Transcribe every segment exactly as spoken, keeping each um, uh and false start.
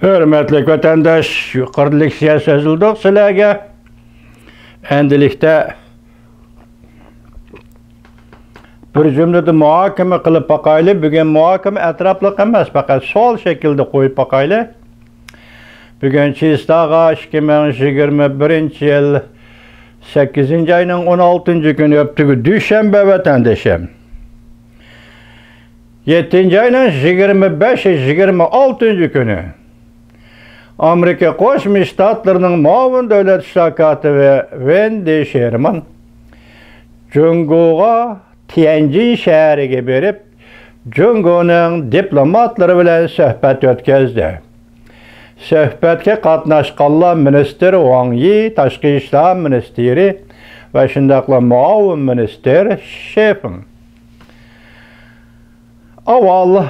ھۆرمەتلىك ۋەتەنداش، يۇقىرىدا لېكسىيە سۆزلىدۇق سىلەرگە. ئەمدىلىكتە بىر جۈملىدە مۇھاكىمە قىلىپ باقايلى. بۈگۈن مۇھاكىمە ئەتراپلىق ئەمەس، پەقەت سوئال شەكلىدە قويۇپ باقايلى. بۈگۈن چىستاغا ئىككى مىڭ يىگىرمە بىرىنچى يىل سەككىزىنچى ئاينىڭ ئون ئالتىنچى كۈنى، ئۆپتىگۈ دۈشەنبە ۋەتەندىشىم. يەتتىنچى ئاينىڭ يىگىرمە بەشى، يىگىرمە ئالتىنچى كۈنى ئامېرىكا قوشما شتاتلىرىنىڭ مۇئاۋىن دۆلەت ئىشلار كاتىپى ۋېندى شېرمان جۇڭگوغا تيەنجىن شەھىرىگە بېرىپ، جۇڭگونىڭ دىپلوماتلىرى بىلەن سۆھبەت ئۆتكۈزدى. سۆھبەتكە قاتناشقانلار مىنىستىر ۋاڭ يى، تاشقى ئىشلار مىنىستىرى ۋە شۇنداقلا مۇئاۋىن مىنىستىر شېفېڭ. ئاۋۋال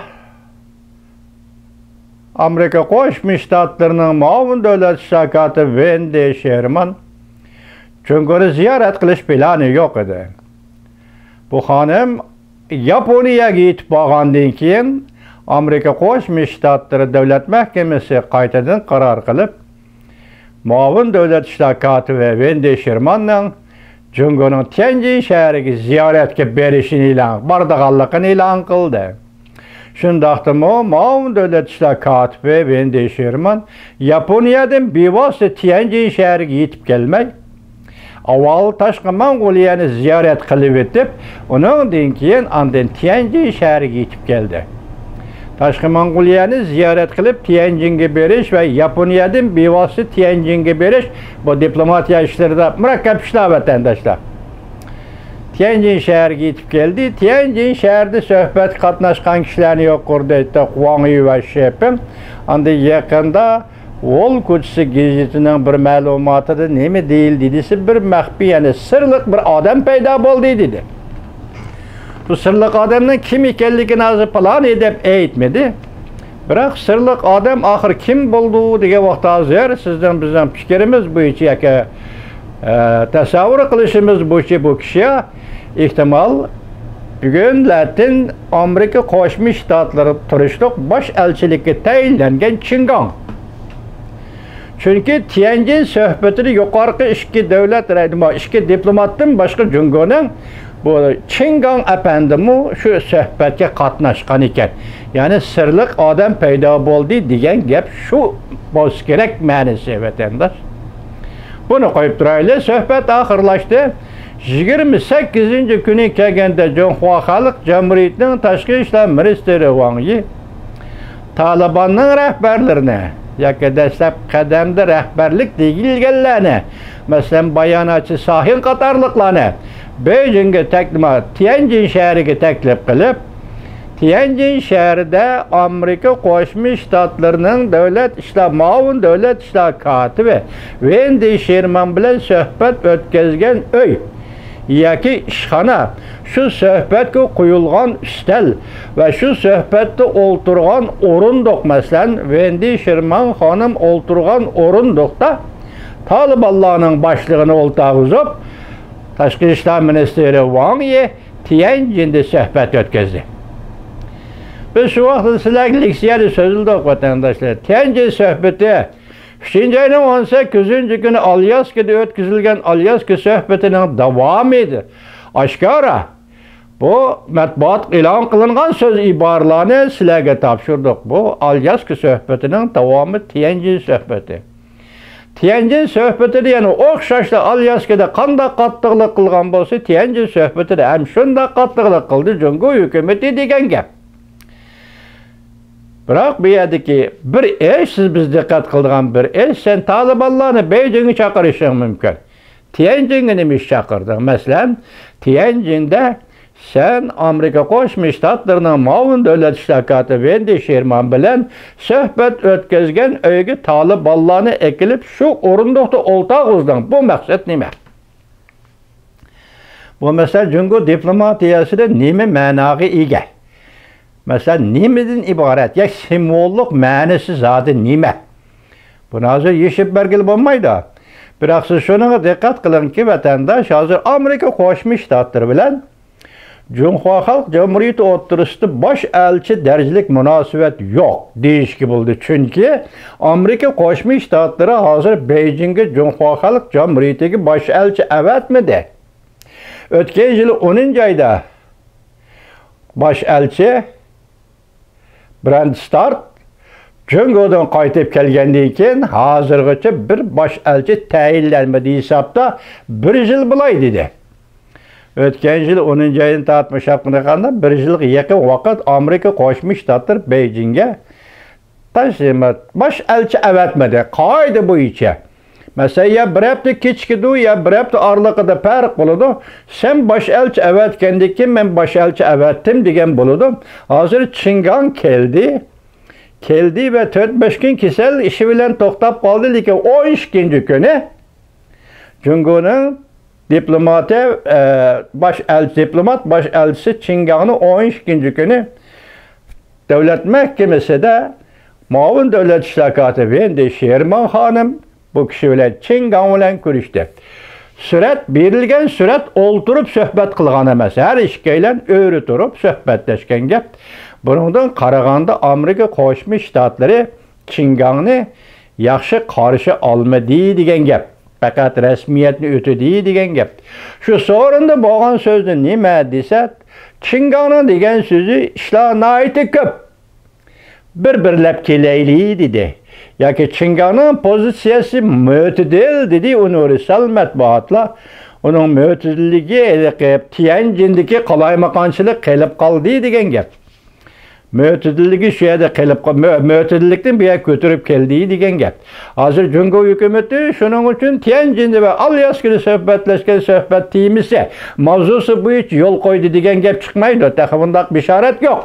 ئامېرىكا قوشما شتاتلىرىنىڭ مۇئاۋىن دۆلەت ئىشلار كاتىپى ۋېندى شېرمان جۇڭگونى زىيارەت قىلىش پىلانى يوق ئىدى. بۇ خانىم ياپونىيەگە يېتىپ بارغاندىن كېيىن، ئامېرىكا قوشما شتاتلىرى دۆلەت مەھكىمىسى قايتىدىن قارار قىلىپ، مۇئاۋىن دۆلەت ئىشلار كاتىپى ۋېندى شېرماننىڭ جۇڭگونىڭ تيەنجىن شەھىرىگە زىيارەتكە بېرىشىنى ئېلان، بارىدىغانلىقىنى ئېلان قىلدى. شۇنداقتىمۇ مۇئاۋىن دۆلەت ئىشلار كاتىپى ۋېندى شېرمان ياپونىيەدىن بىۋاسىتە تيەنجىن شەھىرىگە يېتىپ كەلمەي، ئاۋۋال تاشقى موڭغۇلىيەنى زىيارەت قىلىۋېتىپ، ئۇنىڭدىن كېيىن ئاندىن تيەنجىن شەھىرىگە يېتىپ كەلدى. تاشقى موڭغۇلىيەنى زىيارەت قىلىپ، تيەنجىنگە بېرىش ۋە ياپونىيەدىن بىۋاسىتە تيەنجىنگە بېرىش، بۇ دىپلوماتىيە ئىشلىرىدا مۇرەككەپ ئىشلار، ۋەتەنداشلار. تيەنجىن شەھىرىگە يېتىپ كەلدى. تيەنجىن شەھىرىدە سۆھبەتكە قاتناشقان كىشىلەرنى يۇقىرىدا ئېيتتۇق، ۋاڭ يى ۋە شېپىڭ. ئاندىن يېقىندا ۋول كوچىسى گېزىتىنىڭ بىر مەلۇماتىدا نېمە دېيىلدى دېسە، بىر مەخپىي، يەنى سىرلىق بىر ئادەم پەيدا بولدى دېدى. بۇ سىرلىق ئادەمنىڭ كىم ئىكەنلىكىنى ھازىر پالانى دەپ ئېيتمىدى. بىراق سىرلىق ئادەم ئاخىر كىم بولىدۇ دېگەن ۋاقىتتا، ھازىر سىزنىڭ، بىزنىڭ پىكرىمىز بويىچە ياكى، ئە، تەسەۋۋۇر قىلىشىمىز بويىچە بۇ كىشى، ئېھتىمال، بۈگۈن لاتىن ئامېرىكا قوشما شتاتلىرى تۇرۇشلۇق باش ئەلچىلىككە تەيىنلەنگەن چىن گاڭ. چۈنكى تيەنجىن سۆھبىتىدە يۇقىرىقى ئىككى دۆلەت رەھبىرى، ئىككى دىپلوماتتىن باشقا جۇڭگونىڭ بۇ چىن گاڭ ئەپەندىمۇ شۇ سۆھبەتكە قاتناشقان ئىكەن. يەنى سىرلىق ئادەم پەيدا بولدى دېگەن گەپ شۇ بولسا كېرەك مەنىسى، ۋەتەنداش. بۇنى قويۇپ تۇرايلى، سۆھبەت ئاخىرلاشتى. يىگىرمە سەككىزىنچى كۈنى كەلگەندە، جۇڭخۇا خەلق جۇمھۇرىيىتىنىڭ تاشقى ئىشلار مىنىستىرى ۋاڭ يى تالىباننىڭ رەھبەرلىرىنى ياكى دەسلەپ قەدەمدە رەھبەرلىك دېيىلگەنلەرنى، مەسىلەن، باياناتچى ساھىن قاتارلىقلارنى بېيجىڭگە تەكلىپ، تيەنجىن شەھىرىگە تەكلىپ قىلىپ، تيەنجىن شەھىرىدە ئامېرىكا قوشما شتاتلىرىنىڭ دۆلەت ئىشلار، مۇئاۋىن دۆلەت ئىشلار كاتىپى ۋېندى شېرمان بىلەن سۆھبەت ئۆتكۈزگەن ئۆي ياكى ئىشخانا، شۇ سۆھبەتكە قويۇلغان ئۈستەل ۋە شۇ سۆھبەتتە ئولتۇرغان ئورۇندۇق، مەسىلەن، ۋېندى شېرمان خانىم ئولتۇرغان ئورۇندۇقتا تالىبانلارنىڭ باشلىقىنى ئولتۇرغۇزۇپ، تاشقى ئىشلار مىنىستىرى ۋاڭ يى تيەنجىندە سۆھبەت ئۆتكۈزدى. بىز شۇ ۋاقىتتا سىلەرگە لېكسىيەدە سۆزلىدۇق، ۋەتەنداشلار. تيەنجىن سۆھبىتى ئۈچىنچى ئاينىڭ ئون سەككىزىنچى كۈنى ئالياسكىدا ئۆتكۈزۈلگەن ئالياسكا سۆھبىتىنىڭ داۋامى ئىدى. ئاشكارا بۇ مەتبۇئاتقا ئېلان قىلىنغان سۆز ئىبارىلەرنى سىلەرگە تاپشۇردۇق. بۇ ئالياسكا سۆھبىتىنىڭ داۋامى تيەنجىن سۆھبىتى. تيەنجىن سۆھبىتىدە يەنە ئوخشاشلا ئالياسكىدا قانداق قاتتىقلىق قىلغان بولسا، تيەنجىن سۆھبىتىدە ھەم شۇنداق قاتتىقلىق قىلدى جۇڭگو ھۆكۈمىتى دېگەن گەپ. بىراق بۇ يەردىكى بىر ئىش، سىز، بىز دىققەت قىلىدىغان بىر ئىش، سەن تالىبانلارنى بېيجىڭگە چاقىرىشىڭ مۇمكىن. تيەنجىنگە نېمە ئۈچۈن چاقىردىڭ؟ مەسىلەن، تيەنجىندە سەن ئامېرىكا قوشما شتاتلىرىنىڭ مۇئاۋىن دۆلەت ئىشلار كاتىپى ۋېندى شېرمان بىلەن سۆھبەت ئۆتكۈزگەن ئۆيگە تالىبانلارنى ئەكېلىپ، شۇ ئورۇندۇقتا ئولتۇرغۇزدۇڭ. بۇ مەقسەت نېمە؟ بۇ مەسىلە جۇڭگو دىپلوماتىيەسىدە نېمە مەناغا ئىگە؟ مەسىلەن، نېمىدىن ئىبارەت؟ يا سىمۋوللۇق مەنىسى زادى نېمە؟ بۇنى ھازىر يېشىپ بەرگىلى بولمايدۇ. بىراق سىز شۇنىڭغا دىققەت قىلىڭكى، ۋەتەنداش، ھازىر ئامېرىكا قوشما شتاتلىرى بىلەن جۇڭخۇا خەلق جۇمھۇرىيىتى ئوتتۇرىسىدا باش ئەلچى دەرىجىلىك مۇناسىۋەت يوق دېيىشكە بولىدۇ، چۈنكى ئامېرىكا قوشما شتاتلىرى ھازىر بېيجىڭگە جۇڭخۇا خەلق جۇمھۇرىيىتىگە باش ئەلچى ئەۋەتمىدى. ئۆتكەن يىلى ئونىنچى ئايدا باش ئەلچى برەند ستارت جۇڭگودىن قايتىپ كەلگەندىن كېيىن، ھازىرغىچە بىر باش ئەلچى تەيىنلەنمىدى ھېسابتا بىر يىل بولاي دېدى. ئۆتكەن يىل ئونىنچى ئايدىن تارتىپ مۇشۇ ھەپتىگە قاراپ بىر يىلغا يېقىن ۋاقىت ئامېرىكا قوشما شتاتلىرى بېيجىڭگە تەشرىپات، باش ئەلچى ئەۋەتمىدى. قائىدە بويىچە، مەسىلەن، يا بىر ھەپتە كېچىكىدۇ، يا بىر ھەپتە ئارىلىقىدا پەرق بولىدۇ. سەن باش ئەلچى ئەۋەتكەندىن كېيىن مەن باش ئەلچى ئەۋەتتىم دېگەن بولىدۇ. ھازىر چىن گاڭ كەلدى. كەلدى ۋە تۆت بەش كۈن كېسەل ئىشى بىلەن توختاپ قالدى، لېكىن ئون ئىككىنچى كۈنى جۇڭگونىڭ دىپلوماتى، ئە، باش ئەلچى، دىپلومات باش ئەلچىسى چىن گاڭنى ئون ئىككىنچى كۈنى دۆلەت مەھكىمىسىدە مۇئاۋىن دۆلەت ئىشلار كاتىپى ۋېندى شېرمان خانىم بۇ كىشى بىلەن، چىن گاڭ بىلەن كۆرۈشتى. سۈرەت، بېرىلگەن سۈرەت ئولتۇرۇپ سۆھبەت قىلغان ئەمەس، ھەر ئىككىيلەن ئۆرە تۇرۇپ سۆھبەتلەشكەن گەپ. بۇنىڭدىن قارىغاندا ئامېرىكا قوشما شتاتلىرى چىن گاڭنى ياخشى قارشى ئالمىدى دېگەن گەپ. پەقەت رەسمىيەتنى ئۆتىدى دېگەن گەپ. شۇ سورۇندا بولغان سۆزنى نېمە دېسە، چىن گاڭنىڭ دېگەن سۆزى ئىشلار ناھايىتى كۆپ. بىر-بىرلەپ كېلەيلى دېدى. ياكى چىن گاڭنىڭ پوزىتسىيەسى مۆتىدىل دېدى ئۇنىۋېرسال مەتبۇئاتلار. ئۇنىڭ مۆتىدىللىكى ھېلىقى تيەنجىندىكى قالايمىقانچىلىق قېلىپ قالدى دېگەن گەپ. مۆتىدىللىكى شۇ يەردە قېلىپ قال-، مۆ-، مۆتىدىللىكتىن بۇ يەرگە كۆتۈرۈپ كەلدى دېگەن گەپ. ھازىر جۇڭگو ھۆكۈمىتى شۇنىڭ ئۈچۈن تيەنجىندە ۋە ئالياسكىدا سۆھبەتلەشكەن سۆھبەت تېمىسى، ماۋزۇسى بويىچە يول قويدى دېگەن گەپ چىقمايدۇ. تېخى بۇنداق بېشارەت يوق.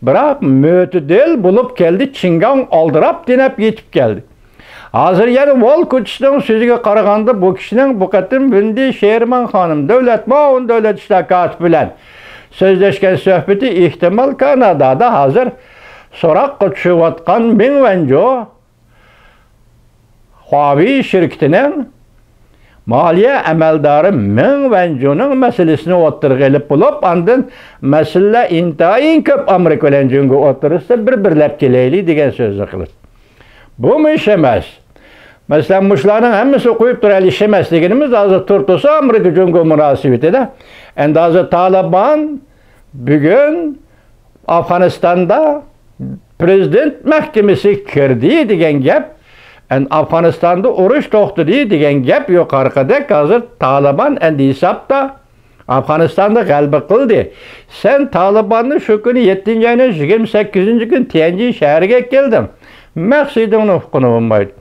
بىراق مۆتىدىل بولۇپ كەلدى، چىن گاڭ ئالدىراپ، تېنەپ يېتىپ كەلدى. ھازىر يەنە ۋول كوچىسنىڭ سۆزىگە قارىغاندا، بۇ كىشىنىڭ بۇ قېتىم ۋېندى شېرمان خانىم، دۆلەت مۇئاۋىن دۆلەت ئىشلار كاتىپى بىلەن سۆزلەشكەن سۆھبىتى ئېھتىمال كانادادا ھازىر سوراققا چۈشۈۋاتقان مېڭ ۋەنجۇ، خۇاۋېي شىركىتىنىڭ مالىيە ئەمەلدارى مېڭ ۋەنجۇنىڭ مەسىلىسىنى ئوتتۇرىغا ئېلىپ بولۇپ، ئاندىن مەسىلىلەر ئىنتايىن كۆپ ئامېرىكا بىلەن جۇڭگو ئوتتۇرىسىدا بىر-بىرلەپ كېلەيلى دېگەن سۆزنى قىلىپ. بۇمۇ ئىش ئەمەس. مەسىلەن، مۇشۇلارنىڭ ھەممىسىنى قويۇپ تۇرالىش ئەمەس دېگىنىمىز، ھازىر تۇرتۇسى ئامېرىكا جۇڭگو مۇناسىۋىتىدە. ئەمدى ھازىر تالىبان بۈگۈن ئافغانىستاندا پرېزىدېنت مەھكىمىسىگە كىردى دېگەن گەپ، ئەن-، ئافغانىستاندا ئۇرۇش توختىدى دېگەن گەپ يۇقىرىقىدەك، ھازىر تالىبان ئەمدى ھېسابتا ئافغانىستاندا غەلىبە قىلدى. سەن تالىباننى شۇ كۈنى يەتتىنچى ئاينىڭ يىگىرمە سەككىزىنچى كۈنى تيەنجىن شەھىرىگە ئەكەلدىڭ. مەقسىتىڭنى ئۇققىلى بولمايدۇ.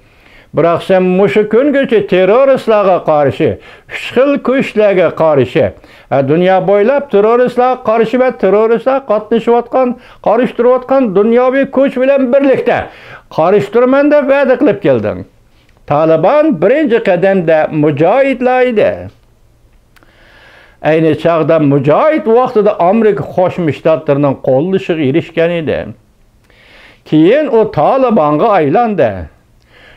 بىراق سەن مۇشۇ كۈنگىچە تېررورىستلارغا قارشى، ئۈچ خىل كۈچلەرگە قارشى، ھە، دۇنيا بويلاپ تېررورىستلارغا قارشى ۋە تېررورىستلار قاتنىشىۋاتقان، قارشى تۇرۇۋاتقان دۇنياۋى كۈچ بىلەن بىرلىكتە قارشى تۇرىمەن دەپ ۋەدە قىلىپ كەلدىڭ. تالىبان بىرىنچى قەدەمدە مۇجاھىدلار ئىدى. ئەينى چاغدا مۇجاھىد ۋاقتىدا ئامېرىكا قوشما شتاتلىرىنىڭ قوللىشىغا ئېرىشكەن ئىدى. كېيىن ئۇ تالىبانغا ئايلاندى.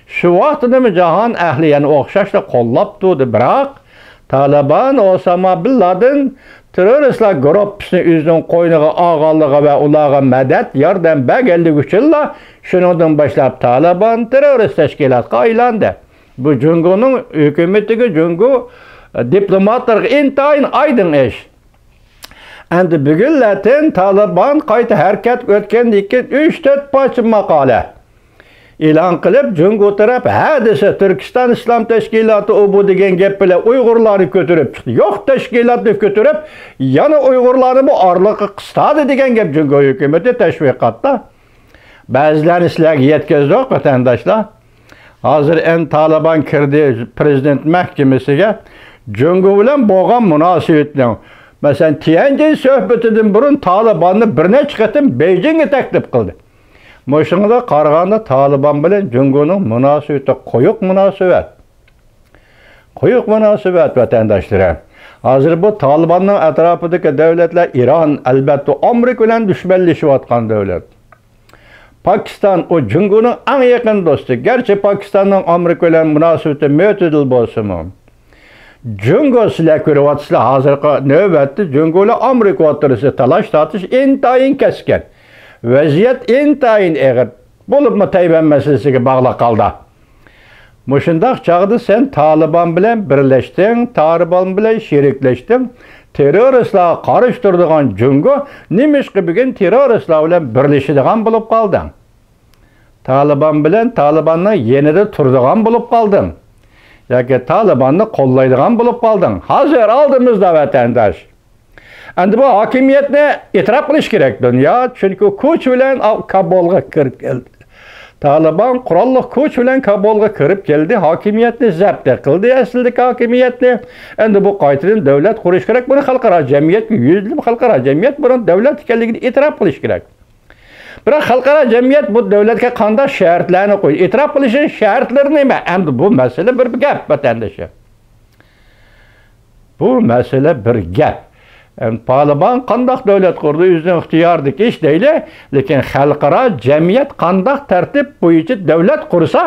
شۇ ۋاقتىدىمۇ جاھان ئەھلى يەنە ئوخشاشلا قوللاپ تۇردى. بىراق تالىبان ئوساما بىن لادىن تېررورىستلار گۇرۇپپىسىنى ئۆزىنىڭ قوينىغا ئالغانلىقى ۋە ئۇلارغا مەدەت، ياردەم بەرگەنلىكى ئۈچۈنلا شۇنىڭدىن باشلاپ تالىبان تېررورىست تەشكىلاتقا ئايلاندى. بۇ جۇڭگونىڭ ھۆكۈمىتىگە، جۇڭگو دىپلوماتلىرىغا ئىنتايىن ئايدىڭ ئىش. ئەمدى بۈگۈنلەتىن تالىبان قايتا ھەرىكەتكە ئۆتكەندىن كېيىن ئۈچ تۆت پارچە ماقالە ئېلان قىلىپ، جۇڭگو تەرەپ ھە دېسە تۈركىستان ئىسلام تەشكىلاتى ئۇ بۇ دېگەن گەپ بىلەن ئۇيغۇرلارنى كۆتۈرۈپ چىقتى. يوق تەشكىلاتنى كۆتۈرۈپ، يەنە ئۇيغۇرلارنى بۇ ئارىلىققا قىستادى دېگەن گەپ جۇڭگو ھۆكۈمىتى تەشۋىقاتتا. بەزىلەرنى سىلەرگە يەتكۈزدۇق، ۋەتەنداشلار. ھازىر ئەن تالىبان كىردى پرېزىدېنت مەھكىمىسىگە. جۇڭگو بىلەن بولغان مۇناسىۋەتنىڭ، مەسىلەن، تيەنجىن سۆھبىتىدىن بۇرۇن تالىباننى بىر نەچچە قېتىم بېيجىڭگە تەكلىپ قىلدى. مۇشۇنىڭغا قارىغاندا، تالىبان بىلەن جۇڭگونىڭ مۇناسىۋىتى قويۇق مۇناسىۋەت. قويۇق مۇناسىۋەت، ۋەتەنداشلىرىم. ھازىر بۇ تالىباننىڭ ئەتراپىدىكى دۆلەتلەر، ئىران، ئەلۋەتتە، ئامېرىكا بىلەن دۈشمەنلىشىۋاتقان دۆلەت. پاكىستان، ئۇ جۇڭگونىڭ ئەڭ يېقىن دوستى. گەرچە پاكىستاننىڭ ئامېرىكا بىلەن مۇناسىۋىتى مۆتىدىل بولسىمۇ، جۇڭگو، سىلەر كۆرۈۋاتىسىلەر، ھازىرقى نۆۋەتتە جۇڭگو بىلەن ئامېرىكا ئوتتۇرىسىدا تالاش تارتىش ئىنتايىن كەسكىن. ۋەزىيەت ئىنتايىن ئېغىر. بولۇپمۇ تەيۋەن مەسىلىسىگە باغلىق ھالدا. مۇشۇنداق چاغدا سەن تالىبان بىلەن بىرلەشتىڭ، تالىبان بىلەن شېرىكلەشتىڭ، تېررورىستلارغا قارشى تۇرىدىغان جۇڭگو نېمىشقا بۈگۈن تېررورىستلار بىلەن بىرلىشىدىغان بولۇپ قالدىڭ؟ تالىبان بىلەن تالىباننىڭ يېنىدا تۇرىدىغان بولۇپ قالدىڭ ياكى تالىباننى قوللايدىغان بولۇپ قالدىڭ؟ ھازىر ئالدىمىزدا ۋەتەنداش. ئەمدى بۇ ھاكىمىيەتنى ئېتىراپ قىلىش كېرەك دۇنيا، چۈنكى كۇچ بىلەن كابۇلغا كىرىپ كەلدى. تالىبان قوراللىق كۈچ بىلەن كابۇلغا كىرىپ كەلدى، ھاكىمىيەتنى زەپت قىلدى، ئەسلىدىكى ھاكىمىيەتنى. ئەمدى بۇ قايتىدىن دۆلەت قۇرۇش كېرەك. بۇنى خەلقئارا جەمئىيەتكە يۈزلىنىپ، خەلقئارا جەمئىيەت بۇنىڭ دۆلەت ئىكەنلىكىنى ئېتىراپ قىلىش كېرەك. بىراق خەلقئارا جەمئىيەت بۇ دۆلەتكە قانداق شەرتلەرنى قويدى؟ ئېتىراپ قىلىشنىڭ شەرتلىرى نېمە؟ ئەمدى بۇ مەسىلە بىر گەپ، ۋەتەندىشىم. بۇ مەسىلە بىر گەپ. ئەم، تالىبان قانداق دۆلەت قۇردى؟ ئۆزىنىڭ ئىختىيارىدىكى ئىش دەيلى. لېكىن خەلقئارا جەمئىيەت قانداق تەرتىپ بويىچە دۆلەت قۇرسا،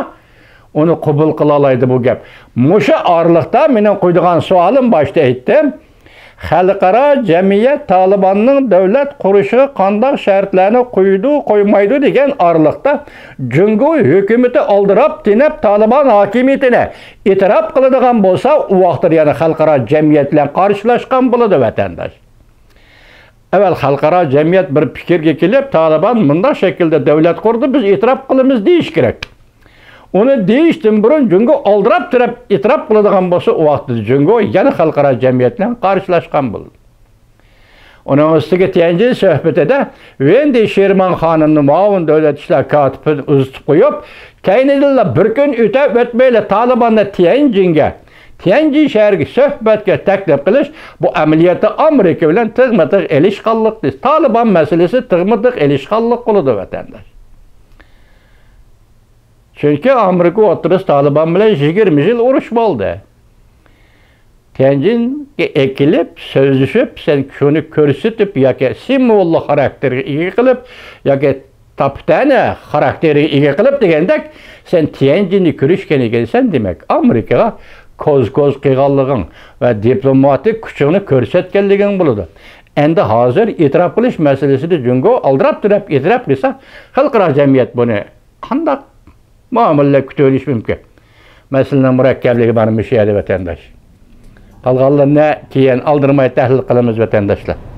ئۇنى قوبۇل قىلالايدۇ بۇ گەپ. مۇشۇ ئارىلىقتا مېنىڭ قويىدىغان سوئالىم، باشتا ئېيتتىم. خەلقئارا جەمئىيەت تالىباننىڭ دۆلەت قۇرۇشىغا قانداق شەرتلەرنى قويىدۇ، قويمايدۇ دېگەن ئارىلىقتا جۇڭگو ھۆكۈمىتى ئالدىراپ تېنەپ تالىبان ھاكىمىيىتىنى ئېتىراپ قىلىدىغان بولسا، ئۇ ۋاقىتتا يەنە خەلقئارا جەمئىيەت بىلەن قارشىلاشقان بولىدۇ، ۋەتەنداش. ئەۋەل خەلقئارا جەمئىيەت بىر پىكىرگە كېلىپ، تالىبان مۇنداق شەكىلدە دۆلەت قۇردى، بىز ئېتىراپ قىلىمىز دېيىش كېرەك. ئۇنى دېيىشتىن بۇرۇن جۇڭگو ئالدىراپ تۇرۇپ ئېتىراپ قىلىدىغان بولسا، ئۇ ۋاقىتتا جۇڭگو يەنە خەلقئارا جەمئىيەت بىلەن قارشىلاشقان بولىدۇ. ئۇنىڭ ئۈستىگە تيەنجىن سۆھبىتىدە ۋېندى شېرمان خانىمنى مۇئاۋىن دۆلەت ئىشلار كاتىپىنى ئۇزىتىپ قويۇپ، كەينىدىنلا بىر كۈن ئۆتە ئۆتمەيلا تالىباننى تيەنجىنگە، تيەنجىن شەھىرىگە سۆھبەتكە تەكلىپ قىلىش، بۇ ئەمەلىيەتتە ئامېرىكا بىلەن تىغمۇ تىغ ئېلىشقانلىق، تالىبان مەسىلىسى تىغمۇ تىغ ئېلىشقانلىق بولىدۇ، ۋەتەنداش. چۈنكى ئامېرىكا ئوتتۇرىسى تالىبان بىلەن يىگىرمە يىل ئۇرۇش بولدى. تيەنجىنگە ئەكېلىپ، سۆزلىشىپ، سەن شۇنى كۆرسىتىپ ياكى سىمۋوللۇق خاراكتېرگە ئىگە قىلىپ، ياكى تاپتەنە خاراكتېرگە ئىگە قىلىپ دېگەندەك، سەن تيەنجىننى كۆرۈشكەن ئىكەنسەن، دېمەك، ئامېرىكىغا كوز-كوز قىلغانلىقىڭ ۋە دىپلوماتىك كۈچۈڭنى كۆرسەتكەنلىكىڭ بولىدۇ. ئەمدى ھازىر ئېتىراپ قىلىش مەسىلىسىدە جۇڭگو ئالدىراپ تۇرۇپ ئېتىراپ قىلسا، خەلقئارا جەمئىيەت بۇنى قانداق مۇئامىلىلەر كۈتۈۋېلىشى مۇمكىن؟ مەسىلىنىڭ مۇرەككەپلىكى مانا مۇشۇ يەردە، ۋەتەنداش. قالغانلىرىنى كېيىن ئالدىرىماي تەھلىل قىلىمىز، ۋەتەنداشلار.